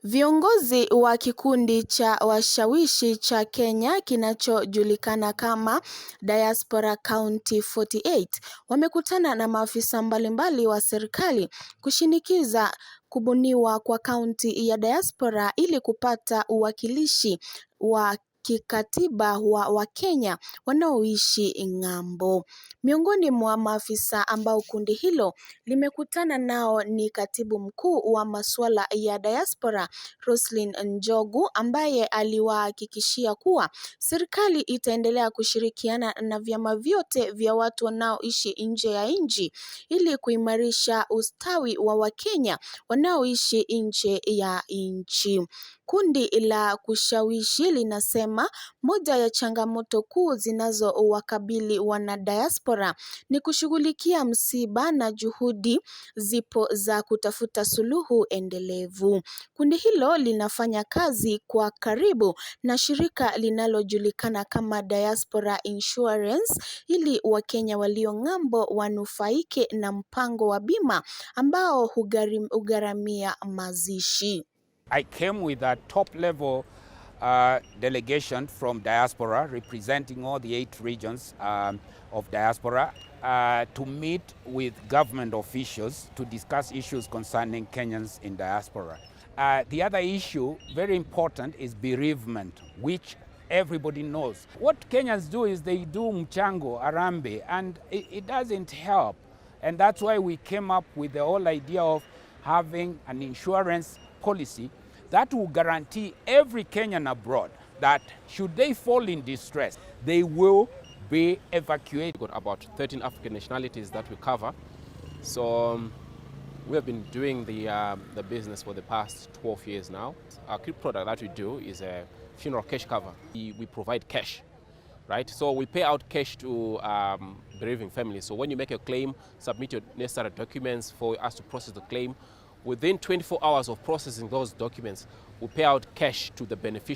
Viongozi wa kikundi cha washawishi cha Kenya kinachojulikana kama Diaspora County 48 wamekutana na maafisa mbalimbali wa serikali kushinikiza kubuniwa kwa kaunti ya Diaspora ili kupata uwakilishi wa kikatiba wa wakenya wanaoishi ng'ambo. Miongoni mwa maafisa ambao kundi hilo limekutana nao ni katibu mkuu wa masuala ya Diaspora Roslyn Njogu, ambaye aliwahakikishia kuwa serikali itaendelea kushirikiana na vyama vyote vya watu wanaoishi nje ya nchi ili kuimarisha ustawi wa wakenya wanaoishi nje ya nchi. Kundi la kushawishi linasema moja ya changamoto kuu zinazowakabili wanadiaspora ni kushughulikia msiba na juhudi zipo za kutafuta suluhu endelevu. Kundi hilo linafanya kazi kwa karibu na shirika linalojulikana kama Diaspora Insurance ili wakenya walio ng'ambo wanufaike na mpango wa bima ambao hugharamia mazishi. I came with a top level delegation from diaspora representing all the eight regions of diaspora to meet with government officials to discuss issues concerning Kenyans in diaspora. The other issue, very important, is bereavement, which everybody knows. What Kenyans do is they do mchango, harambee, and it doesn't help. And that's why we came up with the whole idea of having an insurance policy that will guarantee every Kenyan abroad that should they fall in distress, they will be evacuated. We've got about 13 African nationalities that we cover. So we have been doing the business for the past 12 years now. Our key product that we do is a funeral cash cover. We provide cash, right? So we pay out cash to bereaving families. So when you make a claim, submit your necessary documents for us to process the claim. Within 24 hours of processing those documents, we pay out cash to the beneficiary.